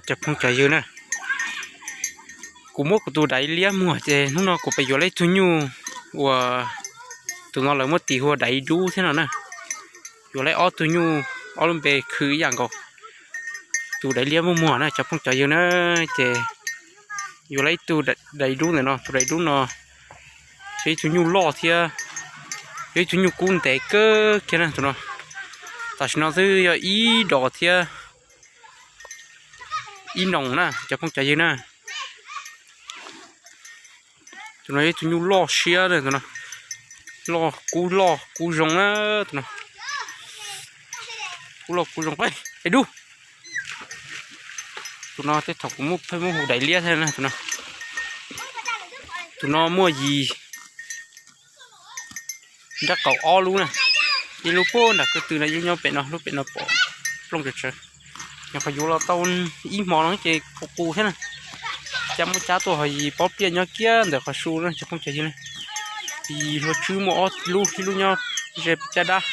Cov phooj cov ywg na, kuv muab kuv tus daiv liab muag ces hnub no kuv pem yuav lawv ib tug nyuj uas tus no lawv muab tis hu ua daiv dub thiab no na. Yuav lawv ob tug nyuj, ob lub npe khw ib yam nkaus. Tus daiv liab muaj muag na cov phooj cov ywg na, ces yuav lawv ib tug daiv dub ntawm no, tus daiv dub no yog ib tug nyuj loj thiab yog ib tug nyuj kub ntev kawg kiag na tus no. Tam sim no twb yog ib dos thiab ib noos na cov phooj cov ywg na. Tus no yog ib tug nyuj loj siab, loj kub loj kub zoo na, tus no kub loj kub zoo. Dub, tus no tej thaum kuv muab pheej muab hu daiv liab thiab na tus no. Tus no muaj yim nrab qaum ob lub na, ib lub puag nram ko tw no, ib lub nyob pem no, lub pem no pom plooj tsawv tsawv. Nyuam qhuav yuav los tau ib hmo no ces qus qus thiab na. Cab muab cab tuaj ho yim pob pliaj nyob kiag ntawm qhov su na cov phooj cov ywg na. Yim hlua tswb muaj ob lub, ib lub nyob ze caj dab,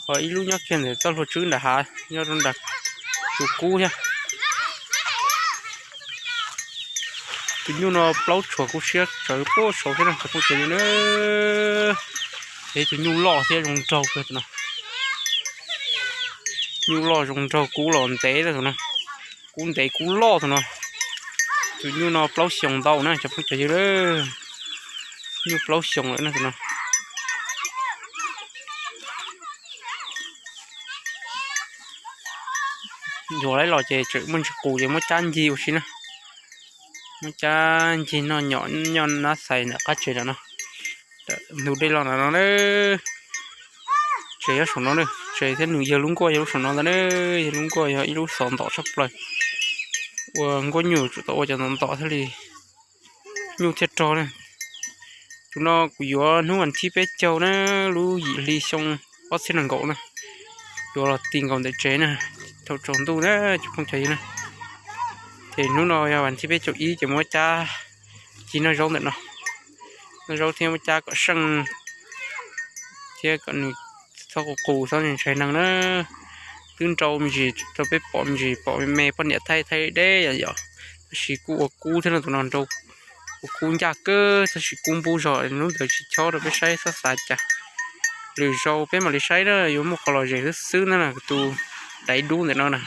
ho ib lub nyob kiag ntawm txoj hlua tswb nram hav nyob rau nram tus kub thiab. Tus nyuj no plaub tshuam kub siab tsawv puag saud thiab na cov phooj cov ywg na. Ces tus nyuj loj thiab zoo nraug kawg tus no. Nyuj loj zoo nraug, kub los ntev tus no, kub ntev kub loj tus no. Tus nyuj no plaub xyoos ntau na cov phooj cov ywg na, nyuj plaub xyoos lawm na tus no. Yuav lawv los ces tseem muaj ntsis qus ces muab cab ncig ua si na. Muab cab ncig noj nyom nyob nab xais ntawm qab tsev ntawm no. Ntug dej los ntawm no na. Tsev nyob saum no na, tsev thiab nws yawg lub nkuaj yog lub saum no ntag na. Yawg lub nkuaj yog ib lub xov ntom tshaj plaws uas nkuaj nyuj tsum tau ua cov ntom ntom thiaj li nyuj thiaj rog na. Tus no kuv yuav hnub vas thib peb caug na, lub yim hli xyoo ob txhiab nees nkaum na. Yuav los ti nkaus ntawm tsev na, thaum tsaus ntuj na cov phooj cov ywg na. Ces hnub no yog vas thib peb caug ib ces muab cab cig noj zaub ntawm no. Noj zaub thiab muab cab kom seej thiab kom nws txhob qus qus txhob ntshai neeg na. Twb nrau me ntsis rau peb pom me ntsis, pom me me poj niam thaij thaij deb yom yom, tab sis kuj ua kub thiab no tus no nrau, ua kub ncaj kawg tab sis kub npub zog, lub ntawd tsis chob rau peb saib txhob xav cas. Lwm zaus peb mam li saib na, yuav muaj qhov lom zem xwb xwb na, tus daiv dub ntawm no na.